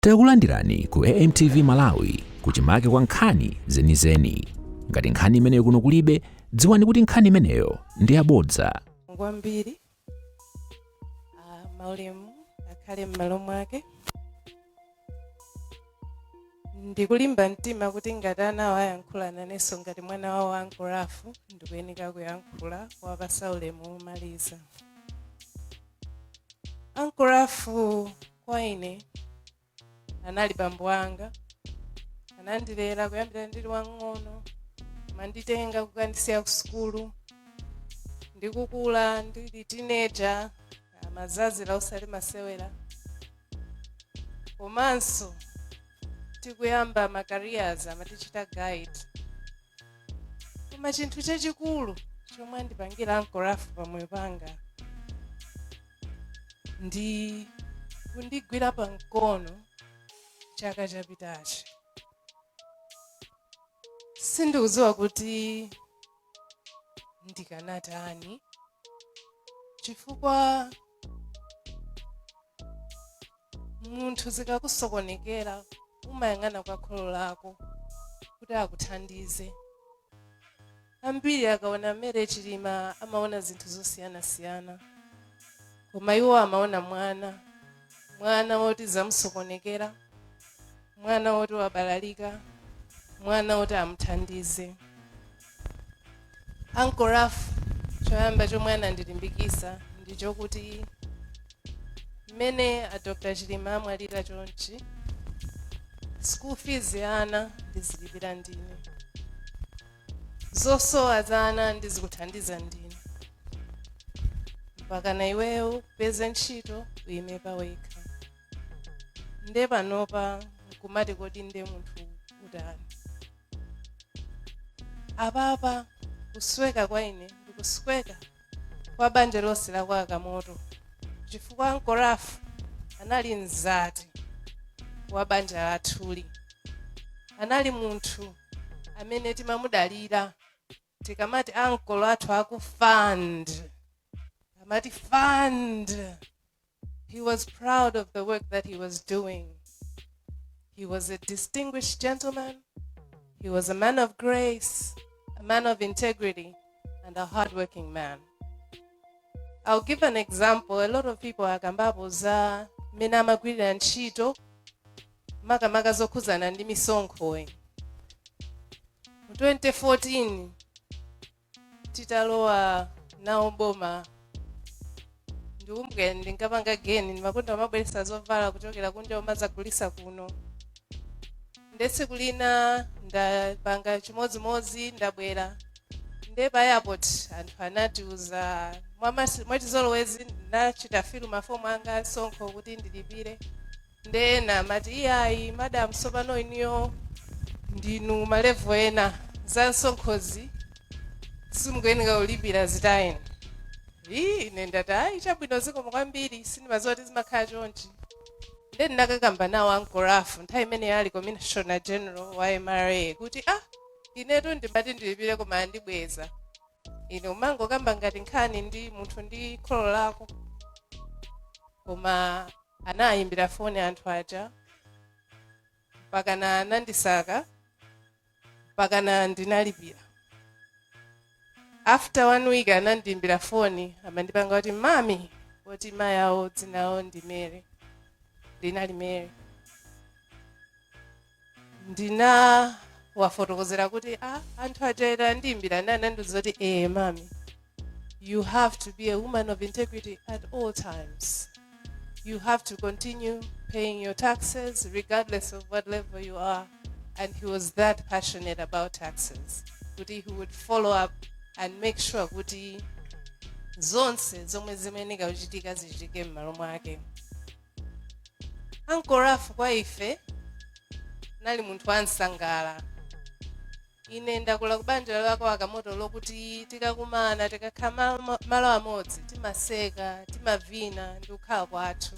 Takulandirani ku AMTV Malawi, kuchimake kwa nkhani zenizeni. Ngati nkhani imeneyo kuno kulibe, dziwani kuti nkhani imeneyo ndi yabodza. Kwambiri. Maulemu akhale m'malo mwake. Ndikulimba mtima kuti ngati anawo ayankhula, nanenso ngati mwana wawo Uncle Ralph ndikuyeneka kuyankhula, kuwapasa ulemu womaliza. Uncle Ralph kwa ine anali bambo anga. Anandilera kuyambira ndili wang'ono, manditenga kukandisiya ku sukulu. Ndikukula ndili teenager, amazazira osati masewera. Komanso tikuyamba ma careers amatichita guide. Koma chinthu chachikulu chomwe andipangira Uncle Ralph pamoyo panga ndi kundigwira pa mkono chaka chapitachi. Sindikudziwa kuti ndikanatani, chifukwa munthu zikakusokonekera umayang'ana kwa kholo lako kuti akuthandize. Ambiri akaona Mary Chilima amaona zinthu zosiyanasiyana, koma iwo amaona mwana, mwana woti zamusokonekera, mwana woti wabalalika, mwana woti amuthandize. Uncle Ralph choyamba chomwe anandilimbikisa ndi chokuti mmene a Dr Chilima amwalira chonchi, school fees ya ana ndizilipira ndine, zosowa za ana ndizikuthandiza ndine, mpaka na iweyo upeze ntchito, uyime pawekha. Nde panopa nkumati kodi nde munthu utani? Apapa kusweka kwa ine ndikusweka kwa banja lonse la kwa Kamoto, chifukwa Uncle Ralph anali mzati wa banja lathuli. Anali munthu amene timamudalira. Tikamati ankolo athu aku fund, amati fund. He was proud of the work that he was doing. He was a distinguished gentleman. He was a man of grace, a man of integrity, and a hardworking man. I'll give an example. A lot of people akambapo za mmene amagwirira ntchito, makamaka zokhuzana ndi misonkhoyi. Mu 2014 titalowa nawo boma, ndikumbukira ndinkapanga geni, ndimakonda kumabweretsa zovala kuchokera kunja umazagulisa kuno. Nde tsiku lina ndapanga chimodzimodzi, ndabwera, nde pa airport anthu anatiuza mwachizolowezi ndinachita fill mafomu anga asonkho kuti ndilipire. Nde ena amati, "Iyayi madam, sopano iniyo ndinu ma level ena, za msonkhozi simukuyeneka kulipira, zitayeni." Ii, ine ndati, "Ayi, chabwino, zikomo kwambiri, sindimadziwa kuti zimakhala chonchi." Nde ndinakakamba nawo Uncle Ralph, nthawi imene ali Commissioner General wa MRA, kuti, "Ah, inetu ndimati ndilipire koma andibweza." Ine umangokamba ngati nkhani ndi munthu ndi kholo lako, koma anayimbira foni anthu aja mpakana anandisaka, mpakana ndinalipira. After one week anandiyimbira foni, amandipanga kuti mami, kuti mayi awo dzina awo ndi Mary, linali Mary. Ndinawafotokozera kuti, "Ah, anthu aja andiyimbira." Ndi anandiuza kuti, "Eh, mami, you have to be a woman of integrity at all times. You have to continue paying your taxes regardless of what level you are." And he was that passionate about taxes kuti he would follow up and make sure kuti zonse zomwe zimayeneka kuchitika zichitike m'malo mwake. Uncle Ralph kwa ife nali munthu wansangala. Ine ndakula ku banja lako Akamoto lokuti tikakumana, tikakhala malo amodzi, timaseka, timavina ndi kukhala kwathu.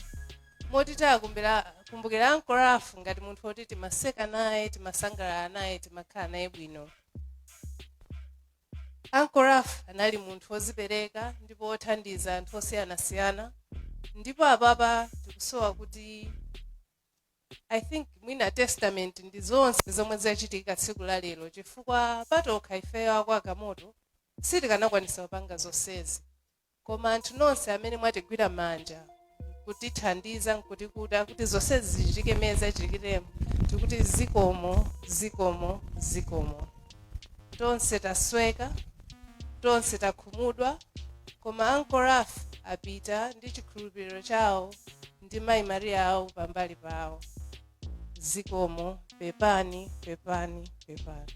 Moti takumbukira Uncle Ralph ngati munthu woti timaseka naye, timasangalala naye, timakhala naye bwino. Uncle Ralph anali munthu wozipereka ndipo wothandiza anthu osiyanasiyana. Ndipo apapa tikusowa kuti I think mwina testament ndi zonse zomwe zachitika tsiku la lero, chifukwa patokha ifeyo akwa Kamoto sitikanakwanisa kupanga zonsezi, koma anthu nonse amene mwatigwira manja kutithandiza nkutikuta kuti zonsezi zichitike mmene zachitikiremo, tikuti zikomo, zikomo, zikomo. Tonse tasweka, tonse takhumudwa, koma Uncle Ralph apita ndi chikhulupiriro chawo ndi Mayi Maria awo pambali pawo. Zikomo, pepani, pepani, pepani.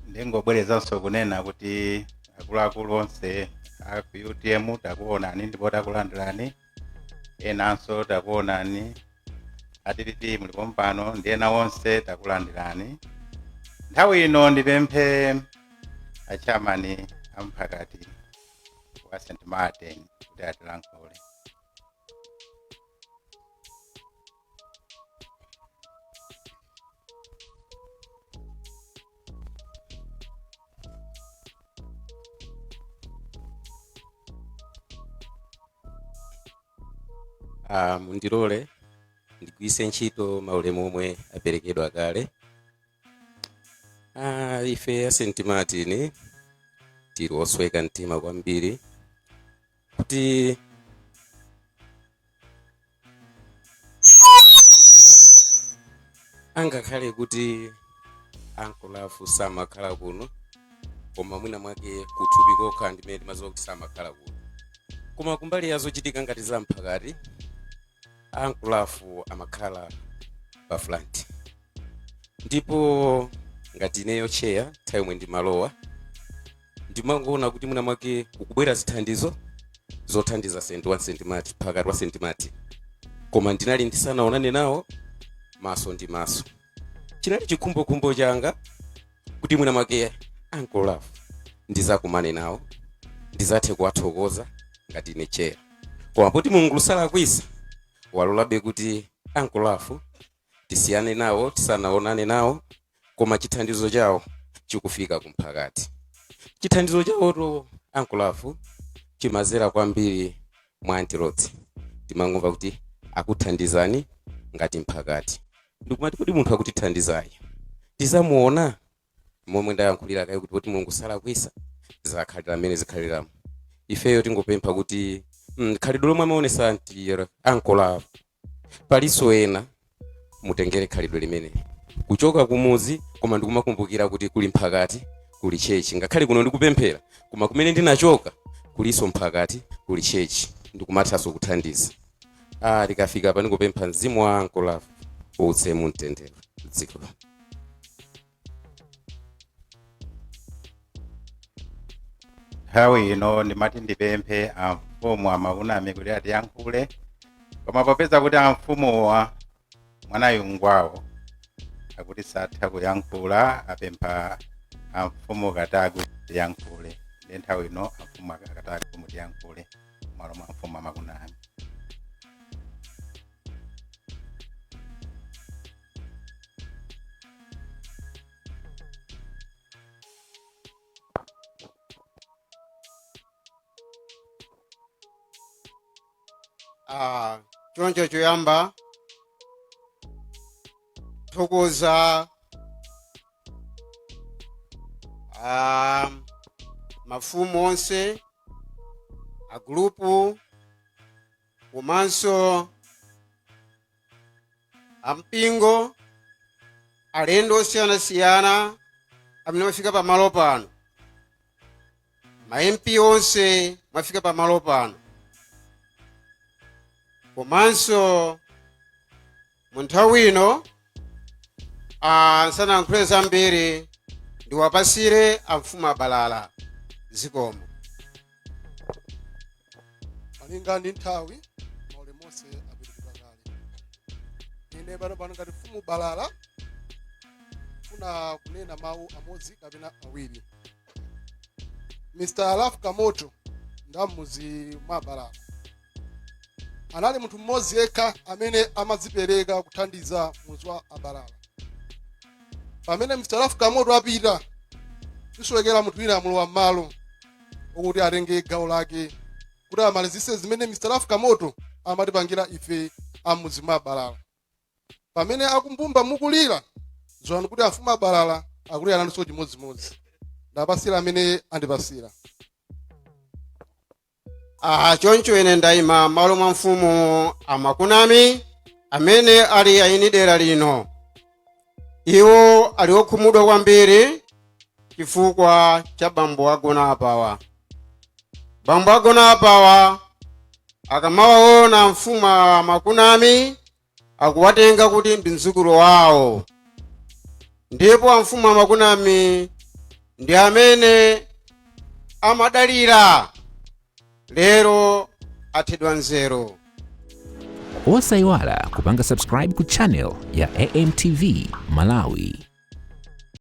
Ndingobwerezanso kunena kuti akuluakulu onse a ku UTM takuonani ndipo takulandirani, enanso takuonani, a DPP mulipo pano ndi ena onse takulandirani. Nthawi ino ndipemphe achamani amphakati wa St Martin kuti atilankhule. Mundilole ndigwiritse ntchito maulemu omwe aperekedwa kale. Ife a St Martin tili osweka mtima kwambiri kuti angakhale kuti Uncle Ralph samakhala kuno, koma mwina mwake kuthupi kokha ndimene timadziwa kuti samakhala kuno, koma kumbali ya zochitika ngati za mphakati Uncle Ralph amakhala pa front. Ndipo ngati ineyo chair, nthawi yomwe ndimalowa ndimangoona kuti mwina mwake kukubwera zithandizo zothandiza St wa St Martin, phakati wa St Martin, koma ndinali ndisanaonane nawo maso ndi maso. Chinali chikhumbokhumbo changa kuti mwina mwake Uncle Ralph ndizakumane nawo, ndizathe kuwathokoza ngati ine chair. Koma poti Mulungu salakwisa, walolabe kuti Uncle Ralph tisiyane nawo tisanaonane nawo, koma chithandizo chawo chikufika kumphakati. Chithandizo chawoto Uncle Ralph chimazera kwambiri mwa antilotsi. Timangomva kuti akuthandizani ngati mphakati, ndikumati kodi munthu akutithandizayi tizamuona? Momwe ndayankhulira kaye kuti poti Mulungu salakwisa, zakhalira mmene zikhaliramo. Ifeyo tingopempha kuti khalidwe lomwe amaonesa anti Uncle Ralph, palinso ena mutengere khalidwe limene kuchoka kumuzi, koma ndikumakumbukira kuti kuli mphakati, kuli church. Ngakhale kuno ndikupemphera, koma kumene ndinachoka kulinso mphakati, kuli church, ndikumathanso kuthandiza. Tikafika pa ndikupempha mzimu wa Uncle Ralph uwutse mu mtendere dziko. Nthawi ino ndimati ndipemphe amfumu amaunami kuti atiyankhule, koma popeza kuti amfumuwa mwanayungwawo akuti satha kuyankhula, apempha amfumu Katakwe tiyankhule. Ndi nthawi ino amfumu Katakwe mutiyankhule mwalo mwa mfumu amakunami. Choncho choyamba thokoza mafumu onse agulupu komanso ampingo, alendo osiyanasiyana amene mwafika pamalo pano, ma MP onse mwafika pamalo pano, komanso mu nthawi ino nsanayankhule zambiri ndiwapasire amfumu abalala. Zikomo. Malinga ndi nthawi, maulemu onse aperekedwa kale. Ine pano pano ngati mfumu Balala funa kunena mawu amodzi kapena awiri. Mr Ralph Kamoto ndammuzi mwa Balala anali munthu mmodzi yekha amene amadzipereka kuthandiza muzi wa Abalala. Pamene Mr Ralph Kamoto apita, tisowekera munthu wina amulowa m'malo. okuti atenge gawo lake kuti amalizise zimene Mr. Ralph Kamoto amatipangira ife amudzi mwa Balala. Pamene akumbumba mukulira, dziwani kuti afumu abalala akulira nanunso chimodzimodzi. Ndapasira amene andipasira. Ah, choncho ine ndayima m'malo mwa mfumu Amakunami amene ali aini dera lino. Iwo ali okhumudwa kwambiri chifukwa cha bambo agona apawa. Bambo agona apawa akamawaona mfumu Amakunami akuwatenga kuti ndi mdzukulu wawo, ndipo amfumu Amakunami ndi amene amadalira. Lero athedwa nzeru. Osayiwala kupanga subscribe ku channel ya AMTV Malawi.